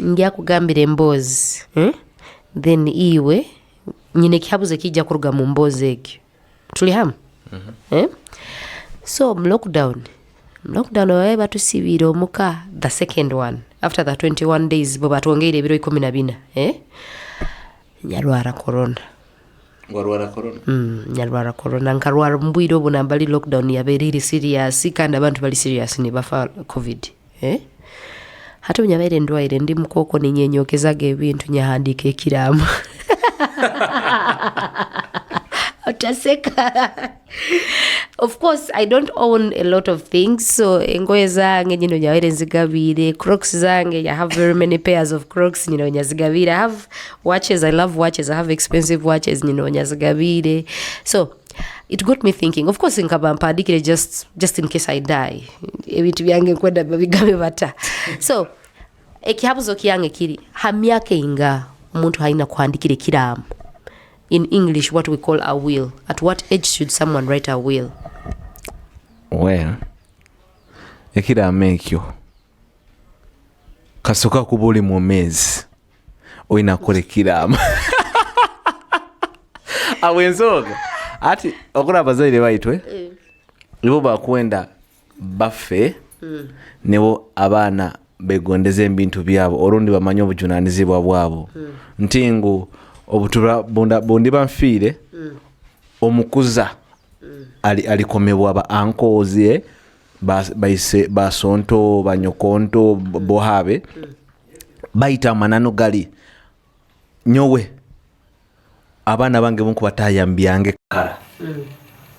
Ngya kugambira emboozi, eh? Then iwe nyine ekihabuzo ekijja kuruga mu mboozi egyo. Tuli hamu, eh? So mu lockdown, mu lockdown babaye batusibiire omuka, the second one after the 21 days, bwe batwongeire ebiro 14, eh? Nyarwara corona. Warwara corona? Nyarwara corona. Nkarwara omu bwire obu nambali lockdown yabaire eri serious kandi abantu bali serious nibafa COVID, eh? Hati obu nyabaire ndwaire, ndi mukooko, ninyenyokezaga ebintu, nyahandiika ekiraamo. Otaseka. Of course I don't own a lot of things, so engoye zange nyino nyabaire nzigabiire, crocs zange, I have very many pairs of crocs, nyino nyazigabiire. I have watches, I love watches, I have expensive watches, nyino nyazigabiire. So it got me thinking. Of course nkaba mpandikire just in case I die, ebintu byange nkwenda babigabe bata. So ekihabuzo kyange kiri, ha myaka einga omuntu haina kuhandikira ekiraamo? In English, what we call a will. At what age should someone write a will? Well, ekiraamo ekyo kasoka kuba oli mwomeezi olina kukola ekiraamo. Awo ensonga ati okola abazaire baitwe nibo bakwenda baffe, nibo abaana begondeza ebintu byabo, orundi bamanye obujunanizibwa bwabo nti ngu obutura bundiba nfiire, omukuza alikomebwa ba uncles, baise basonto, banyokonto, bohabe baita. Amananu gali, nyowe abaana bange bunkubatayambyange kara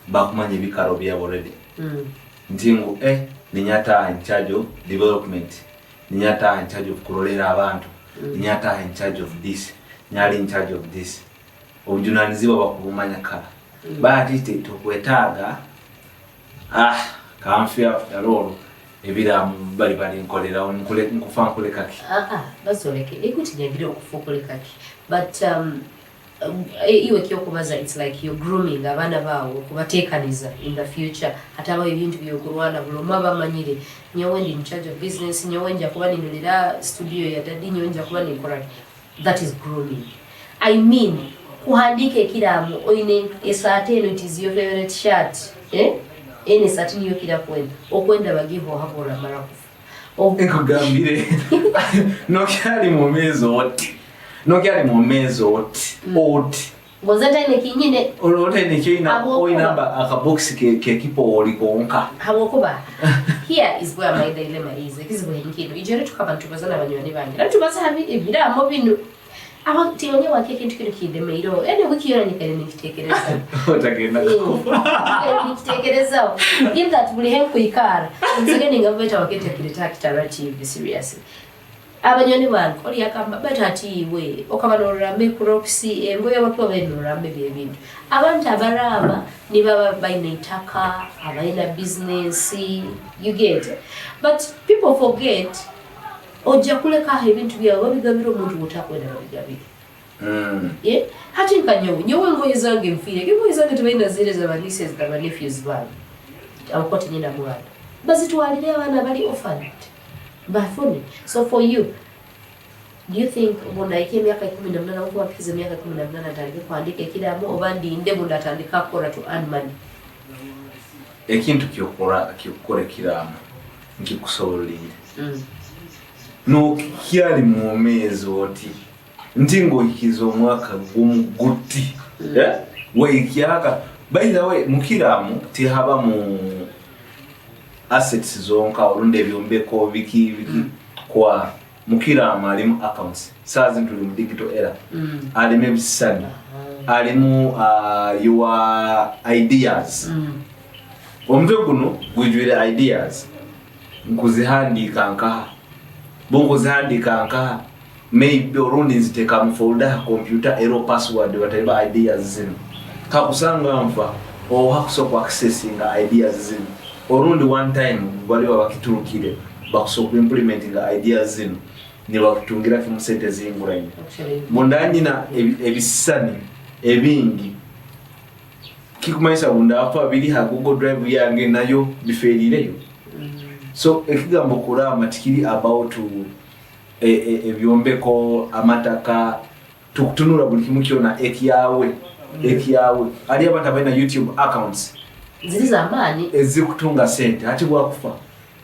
bakumanya ebikaro byabo already nti ngu ninyataha in charge of development, ninyataha in charge of kurolera abantu, ninyataha in charge of this, nyali in charge of this. Obujunanizibwa bakubumanya kara. Baati tokwetaaga kanfe after all ebiramu bali balinkolerawo, nkufa nkulekaki. Ah, ah, bazoleke ekuti okufa okulekaki, but iwe kyokubaza, it's like you're grooming abaana baawe okubateekaniza in the future. Hatabaho ebintu byokulwana, buli omu abamanyire, nyowe ndi in charge of business, nyowe nja kuba ninulira studio ya daddy, nyowe nja kuba ninkora. That is grooming. I mean, kuhandika ekiraamo, oine esaati eno, it is your favorite shirt, eh? Eno esaati niyo kira kwenda okwenda, bagihoha oramara kufa. Nkugambire, nokyali mwomeezi oti, nokyali mwomeezi oti oti. Ngoze ntaine kinyine. Olwotaine kyoina. Habwokuba oinamba akabokisi kekipooli konka. Habwokuba here is where my dilemma is. Ekizibu nkino, ijere tukaba nitubaza n'abanywani bange, era tubaza ha ebiraamo bino. Aba timanye waki ekintu kino kindemeireho, ene wiki yona nyikaire ninkitekereza. Otagenda kufa. Nikitekerezaho in that buli henkwikara nzige ninga baita wakete kireta kitarative. Seriously, abanywani bange oli akamba bata ati iwe okaba nororamba ecrocs, engoye, abakuba baine nororamba ebyo ebintu. Abantu abarama nibaba baine itaka, abaina business, you get? But people forget, ojja kulekaho ebintu byawe babigabira omuntu wotakwenda babigabire. Yeah? Hati nka nyowe, nyowe engoye zange nfiire, engoye zange tebalina zihereza ba nieces na ba nephews bange abakuba tenyina mwana, bazitwalire abaana bali orphaned bafune. So for you, do you think bundahika emyaka 18, okuba mpikiza emyaka 18, ntandike kuhandika ekiraamo oba ndinde bundatandika kukora to earn money? Ekintu kyokora, kyokukora ekiraamo nkikusobolire, nokyali mwomeezi oti nti ng'ohikiza omwaka gumu guti, eh? Weikyaka. By the way, mukiramu tihaba mu assets zonka olundi ebyombeko biki biki. Kwa mukiramu alimu accounts. Saa zino tuli mu digital era, alimu ebisisani, alimu your ideas. Omutwe guno gwijwire ideas, nkuzihandiika nkaha, bunkuzihandiika nkaha? Maybe olundi nziteeka mu folder ha computer, era password bataiba ideas zino. Kakusanga nfa, oha kusobola ku accessinga ideas zino? Olundi one time baliba bakiturukire, bakusobola ku implementinga ideas zino nibakutungira kimu sente zinguraine. Bundanyina ebisisani ebingi, kikumanyisa bundafa biri ha Google Drive yange, nayo biferireyo. So ekigambo kurama tikiri about Ebyombeko, amataka, tukutunura buli kimu kyona ekyawe, ekyawe. Hariyo abantu abalina YouTube accounts Ziri z'amaani. Ezikutunga sente. Hati bwakufa,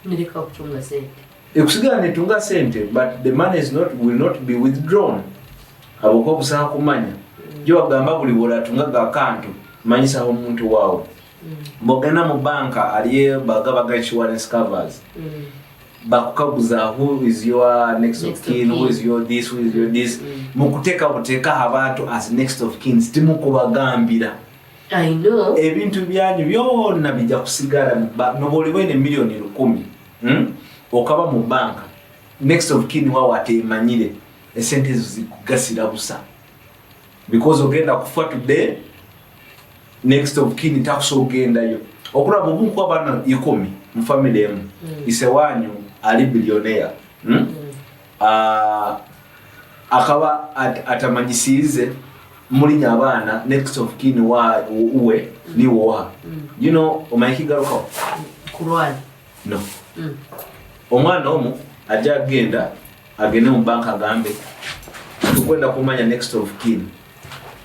Nireka kutunga sente. Ekusigala netunga sente, but the money is not, will not be withdrawn, habwokuba busaha kumanya. Jo bagamba buli bworatungaga akantu, manyisaho omuntu wawe. Bwogenda mu banka, aliyo bagabaga insurance covers, bakukaguza who is your next of Next of kin, who kin. is your this, who is your this. Mukuteeka buteekaho abantu as next of kin, timukubagambira. I know. Ebintu byanyu byonna bijja kusigala noba oli bwene 1,000,000, Okaba mu banka, next of kin wawe atemanyire, esente ezo zikugasira busa, because ogenda kufa today, next of kin takusobola ogendayo okulaba. Obunku abaana 10 mu family emu, ise wanyu ali billionaire, Ah, akaba atamanyisiize mulinya abaana next of kin wa uwe niwoha, omanyi kigarukaho? Kulwana. No. Omwana omu ajja agenda agende mu banka agambe, tukwenda kumanya next of kin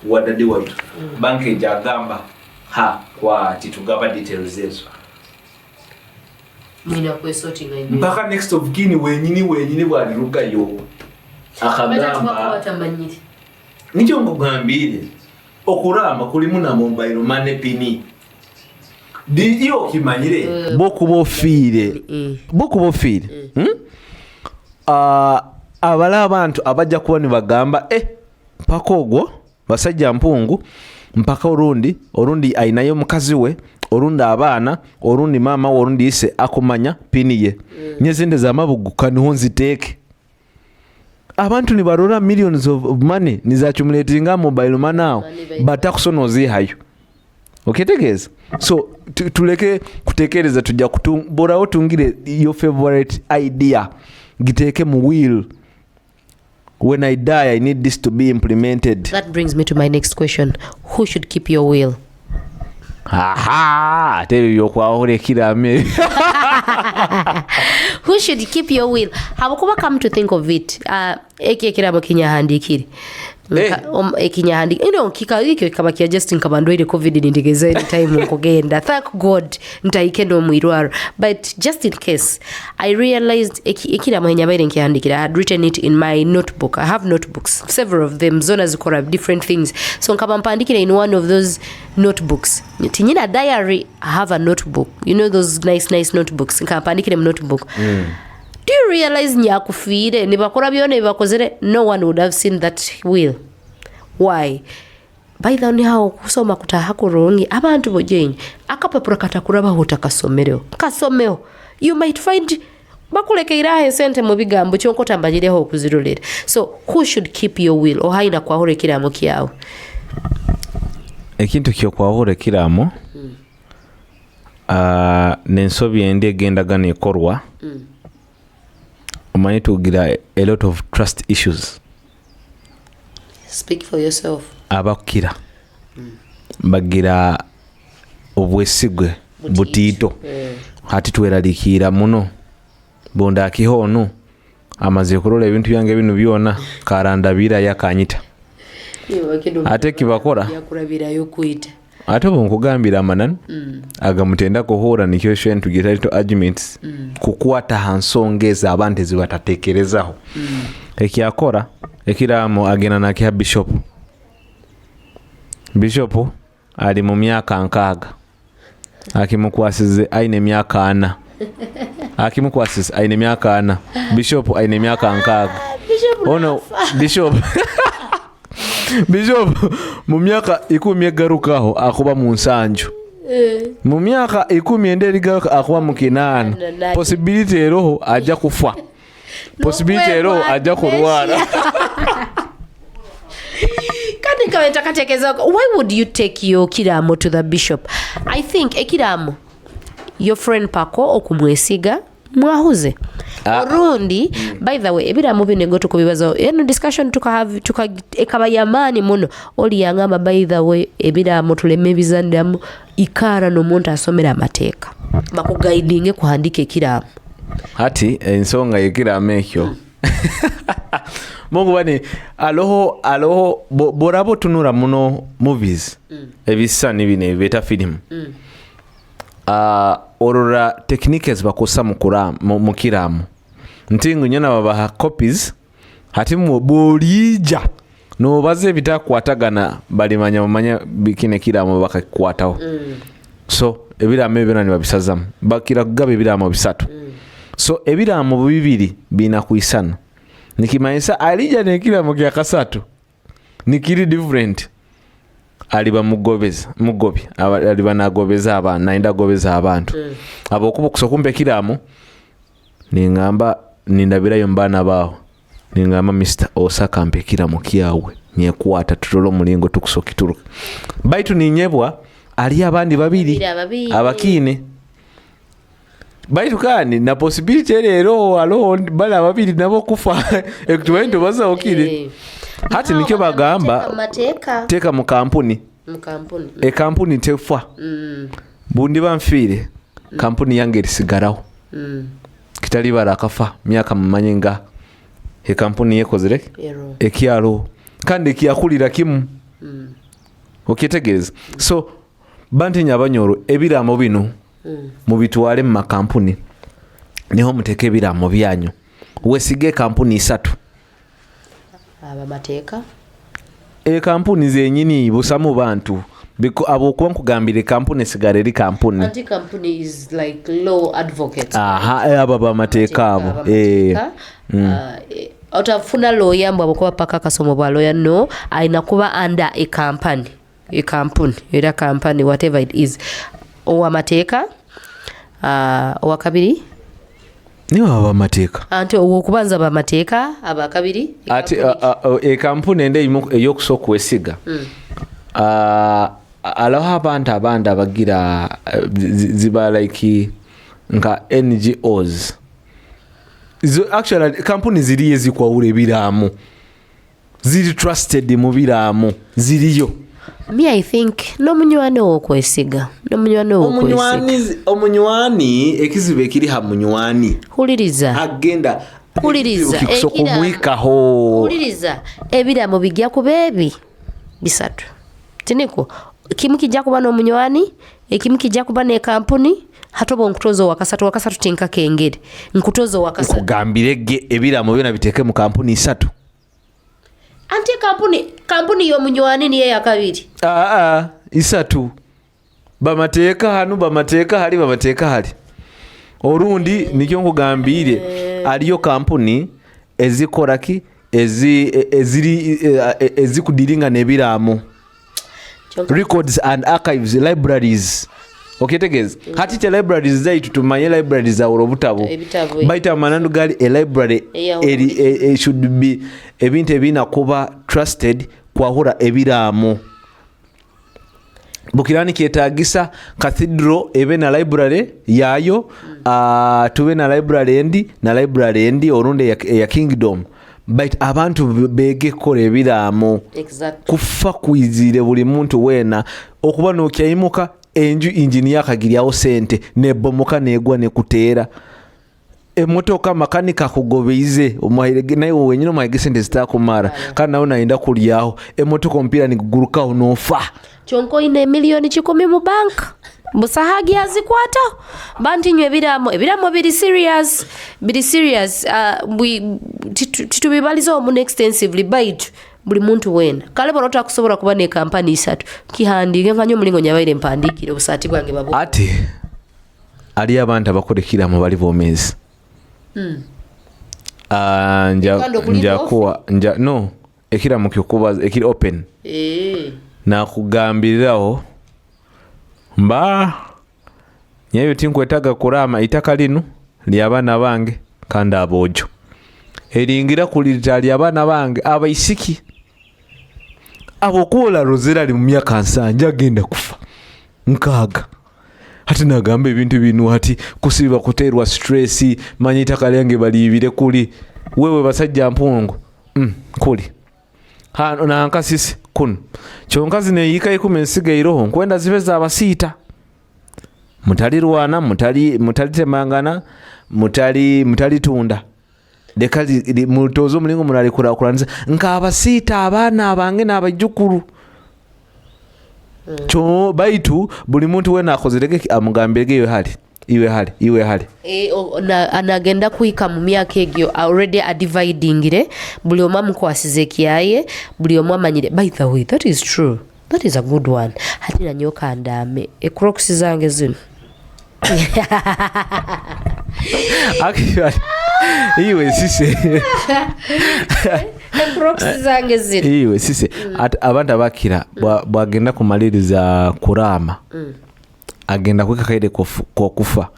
wa daddy waitu. Banka ejja agamba, ha, kwa titugaba details ezo. Mwina kwesortinga. Mpaka next of kin wenyini wenyini bwalirugayo akagamba. Batamanyire. Nikyo nkugambire, okurama kulimu na mobile money PIN. Iyo okimanyire, bokuba ofiire, bokuba ofiire, Ah, abala abantu abajja kuba nibagamba, eh, mpaka ogwo basajja mpungu, mpaka orundi ayinayo mukazi we, orundi abaana, orundi maama we, orundi ise akumanya PIN ye. Nyezende zamabuguka niho nziteeke. Abantu nibarora millions of money nizaccumulatinga mobile money awo, Money baita. batakusona ozihayo, okitegeeza? So tuleke kutekereza tujja borawo tungire your favorite idea, giteeke mu will: when I die, I need this to be implemented. That brings me to my next question. Who should keep your will? Aha, ate ebyo byokwawula ekirame. Who should keep your will? Habwokuba, come to think of it, eki ekirabo kinyahandikire. Eh. Ekinyahandikire, kika ekyo kikaba kya just nkaba ndwaire COVID, nintegeeza anytime nkugenda. Thank God ntaike n'omwirwaro, but just in case, I realized ekiramo enyabaire nkihandikira, I had written it in my notebook. I have notebooks, several of them, zona zikora different things, so nkaba mpandikire in one of those notebooks. Tinyina diary, I have a notebook, you know those nice nice notebooks. Nkampandikire mu notebook. Do you realize nyakufiire nibakora byona ebibakozere, no one would have seen that will? Why? By the way, aho kusoma kutaha kurungi. Abantu bojenyi akapapura katakurabaho, takasomereho, kasomeho. You might find bakulekeiraho esente mu bigambo, kyonka otambanyireho okuzirolera. So who should keep your will? Ohaina kwahura ekiramo kyawe? Ekintu kyokwahura ekiramo, ah, nensobi endi egendagana ekorwa. Omanyi tugira a lot of trust issues. Speak for yourself. Abakukira bagira obwesigwe butiito. Hati tweralikiira muno, bundakiho onu amaze kurola ebintu byange bino byona, karandabirayo akanyita. Ate kibakora? Yakurabirayo kwita. Ate obu nkugambira amananu agamutenda kuhura, nikyo shwen tugira little arguments, kukwata ha nsonga ezo abantu ezibatatekerezaho. Ekyakora ekiramo, agenda nakiha bishop. Bishop ali mu myaka 60, akimukwasize aine emyaka 40, akimukwasize aine emyaka 40, bishop aine emyaka 60. Ono bishop mu myaka 10 egarukaho akuba mu 70, mu myaka 10 endi erigaruka akuba mu 80. Possibility eroho ajja kufa, possibility eroho ajja kurwara. Kandi nkabe ntakatekerezaho, why would you take your kiramo to the bishop? I think ekiramo, your friend pako okumwesiga mwahuze. Ah. Orundi, by the way, ebiramo bino ego tukubibazaho, eno discussion tuka ekaba yamaani muno. Oli yangamba, by the way, ebiramo tuleme ebizaniramu. Ikara n'omuntu asomera amateeka bakuguidinge kuhandika ekiramo. Hati ensonga yekiramo ekyo. Mungu bani aloho aloho boraba otunura muno movies ebisisani bino ebibeeta firimu, orora technique ezibakozesa mu kiraamo nti ngu nyowe babaha copies. Hati bwoliija nobaza ebitakukwatagana, balimanya, bamanya kino ekiraamo bakakikwataho. So ebiraamo ebyo byona nibabisazamu. Bakira kugaba ebiraamo bisatu. So ebiraamo bibiri biina kwisana, nikimanyisa alija nekiraamo kya kasatu nikiri different, aliba mugobeza mugobi, aliba nagobeza abantu, nayenda agobeza abantu. Habwokuba okusobola kumpa ekiraamo, ningamba nindabirayo mubaana baawe, ningamba, "Mr Osaka, mpa ekiraamo kyawe, nyekwata tutole omulingo tukusobola kituruka." Baitu ninyebwa aliyo abandi babiri. Babiri ababiri. Abakiine. Baitu kandi na possibility rero haloho bali ababiri nabo kufa, ekutubaye nitubazaho kiri. Hati nikyo bagamba, Teeka mu mateeka. Teeka mu kampuni. Mu kampuni. Ekampuni tefa. Bundiba nfiire, kampuni yange erisigaraho. Kitali bara akafa myaka mumanye nga ekampuni yekozere Ero. Ekyalo kandi ekyakulira kimu. Okyetegereza? So bantinya abanyoro, ebiramo bino mubitwale mu makampuni, niho muteeke ebiramo byanyu, wesige kampuni isatu. Abamateeka. Ekampuni zenyini busamu bantu. Abo okuba nkugambire, ekampuni esigara eri kampuni. Anti company is like law advocates. Aha, abo bamateeka abo. Abamateeka. Otafuna lawyer mbw abakuba paka akasomo bwa lawyer, no, ayina kuba under a company, a kampuni era company, whatever it is. Owamateeka, owakabiri. Niwe abo bamateeka. Anti owokubanza bamateeka, abakabiri. Ate ekampuni ende erimu ey'okusooka okwesiga. Alaho abantu abandi abagira ziba like nka NGOs. Actually kampuni ziriyo ezikwawula ebiraamu, ziri trusted mu biraamu, ziriyo. Me, I think n'omunywani owokwesiga, n'omunywani owokwesiga. Omunywani, ekizibu ekiri ha munywani, Huliriza. Agenda Huliriza, kikusoka omwikaho. Huliriza, ebiramo bijja kuba ebi bisatu, tiniko? Kimu kijja kuba n'omunywani, ekimu kijja kuba n'ekampuni, hati oba nkutoza owakasatu. Owakasatu tinkakengere, nkutoza owakasatu. Nkugambire ge ebiramo byona biteeke mu kampuni isatu. Anti kampuni y'omunywani niyo eyakabiri. Aa, isatu: bamateeka hanu, bamateeka hali, bamateeka hali. Orundi nikyo nkugambire, aliyo kampuni ezikora ki, eziri ezikudiringa n'ebiraamo. Records and archives, libraries. Okyetegeeza? Hati te libraries zaitu, tumanye libraries zawula obutabo. Ebitabo. Baitu amananu gali e library Eyawula. eri should be ebintu ebirina kuba trusted kwahura ebiraamo. Bukirani kyetagisa cathedral ebe na library yayo, tube na library endi na library endi, orundi eya kingdom, but abantu bege kukola ebiraamo. Kufa kwizire buli muntu weena, okuba nokyaimuka enju injini yakagiryawo sente nebomoka negwa nekuteera emotoka, makanika akugobeize, naye wenyini omuhaire sente zitakumara, kandi nawe nayenda kulyaho emotoka, omupiira nigugurukaho nofa. Kyonka oyina emiliyoni 100 mu banka, busahagi azikwata. Bantinywa ebiramo, ebiramo biri serious, biri serious. Titubibaliza omu extensively, baitu buli muntu wena kale bona otakusobola kuba ne kampani isatu, kihandiike nkanye omulingo nyabaire mpandiikire obusaati bwange babu. Ate ali abantu abakola ekiramo bali bomezi. Ah, Kandi okuli njakuwa nja no ekiramo kyokuba ekiri open. Nakugambiriraho mba nyewe tinkwetaga kurama, itaka linu ly'abaana bange kandi aboojo, eringira kulirita ly'abaana bange abaisiki. Abokuwola rozera ali mu myaka 70, agenda kufa 60, hati nagamba ebintu bino, hati kusiba kuterwa stress, manya itaka lyange baliyibire kuli wewe basajja mpungu, kuli hano nankasisi kuno, kyonka zino eyiika 10 ensigaireho nkwenda zibe zabasiita, mutalirwana, mutaliteemangana, mutalitunda. Leka mutoze omulingo muralikurakuranisa nkabasiita abaana abange n'abaijukuru. Kyo baitu buli muntu wena akozerege amugambirege iwe hali iwe hali iwe hali. E, anagenda kuhika mu myaka egyo already adividingire, buli omwe amukwasize ekyaye, buli omwe amanyire. By the way, that is true, that is a good one. Hati nanyowe kandame ecrocs zange zino. Actually, iwe sise. Ecrocs zange zino. Iwe sise. Abantu abakira bwagenda kumaliriza kurama, agenda kwika kaire kokufa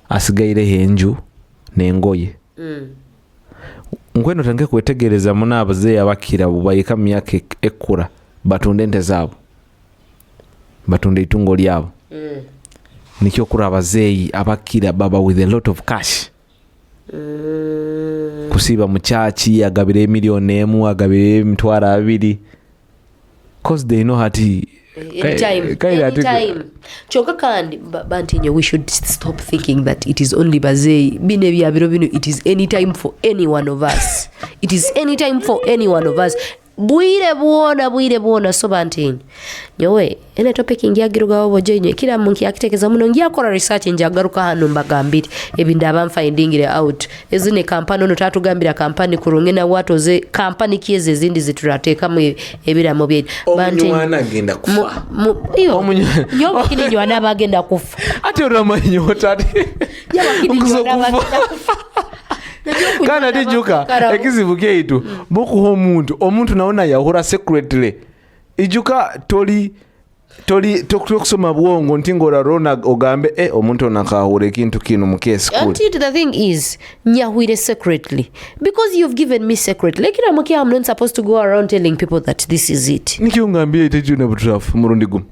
asigaireho enju n'engoye. Nkweno otandike kwetegereza muno abazeeyi abakira bubayika mu myaka ekura batunda ente zaabo, batunda eitungo lyabo. Nikyo okura abazeeyi abakira baba with a lot of cash. Kusiiba mu kyaki agabire 1 million, agabire 20,000, cause they know hati Anytime, kaire anytime. Kyonka kandi bantinye, we should stop thinking that it is only bazeeyi. Bino ebyabiro bino, it is anytime for any one of us, it is anytime for any one of us, bwire bwona, bwire bwona. So bantinye, nyowe ene topic ngiagirugaho bojo nyo kila muntu yakitekeza muno, ngiakora research, njagaruka hano mbagambire ebi ndaba nfindingire out. Ezine kampani ono tatugambira kampani kurungi na watoze kampani kieze ezindi ziturateekamu ebiramo byetu. Omunywana agenda kufa. Iyo nyowe kini nywana bagenda kufa. Ate oramanyi otati Nyowe nkuza kini kufa. nywana bagenda kufa. Kandi ate juka ekizibu kyaitu bokuha omuntu, omuntu nawe nayahura secretly. Ijuka toli toli tokusoma bwongo nti ngorarona ogambe omuntu ono akahura ekintu kino mukesi kule. Until the thing is, nyahwire secretly because you've given me secretly. Like I'm not supposed to go around telling people that this is it. Nikyo ngambye ite buturafu murundi gumu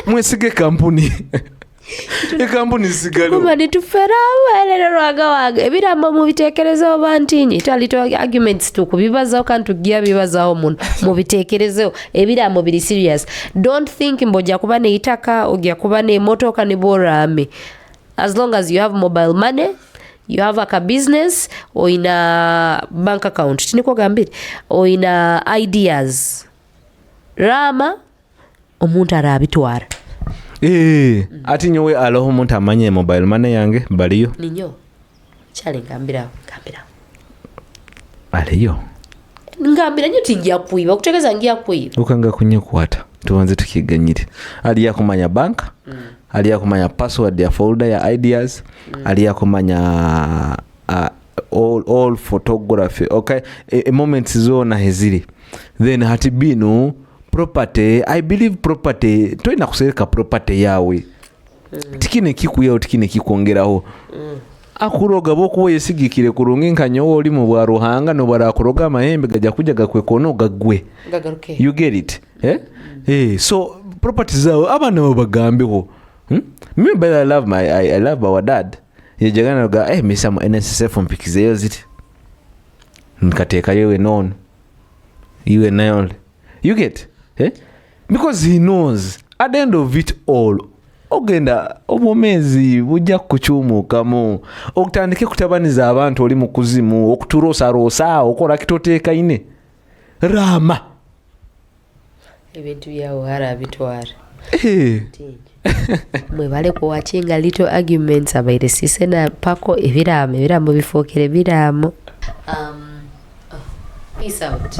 mwesige kampuni, ekampuni zisigalewo. Kuma nitufera awerero lwaga wange ebiramo mubitekerezeho bantinyi twalito arguments tukubibazaho kandi tujja bibazaho muno. Mubitekerezeho, ebiramo biri serious. Don't think mbu ojja kuba neitaka, ojja kuba nemotoka niborame. As long as you have mobile money, you have aka business, oina bank account, tiniko gambire oina ideas, rama omuntu arabitwara. Ati nyowe aloho omuntu amanye mobile money yange baliyo. Ninyo kyale ngambirawo, ngambirawo. Aliyo. Ngambira nyo tinja kuiba, okutegeza nja kuiba. Ukanga kunyekwata tubanze tukiganyire. Aliya kumanya bank, aliya kumanya password ya folder ya ideas, aliya kumanya all photography, okay, moments zona heziri. Then hati binu property, I believe property toyina kusereka property yawe. Tikine kikuyaho, tikine kikwongeraho. Akuroga bokuba oyesigikire kurungi nka nyowe oli mu bwa Ruhanga nobarakuroga amahembe gajya kujya gakwekona ogagwe. Gagaruke. You get it, eh? So property zawe abaana babagambeho, Me, but I love my I love our dad. Yejagana ga misa mu NSSF mpikizeyo ziti nkateekayo iwe nono iwe nayo, you get, eh? Because he knows at the end of it all ogenda obwomezi bujja kukyumukamu okutandike kutabaniza abantu oli mu kuzimu okuturosarosa okola kitoteekaine rama. Ebintu byawo harabitwara. Mwebale kuwachinga Little Arguments. Abaire sise na pako ebiramo, ebiramo bifuukire biramo. Oh, peace out.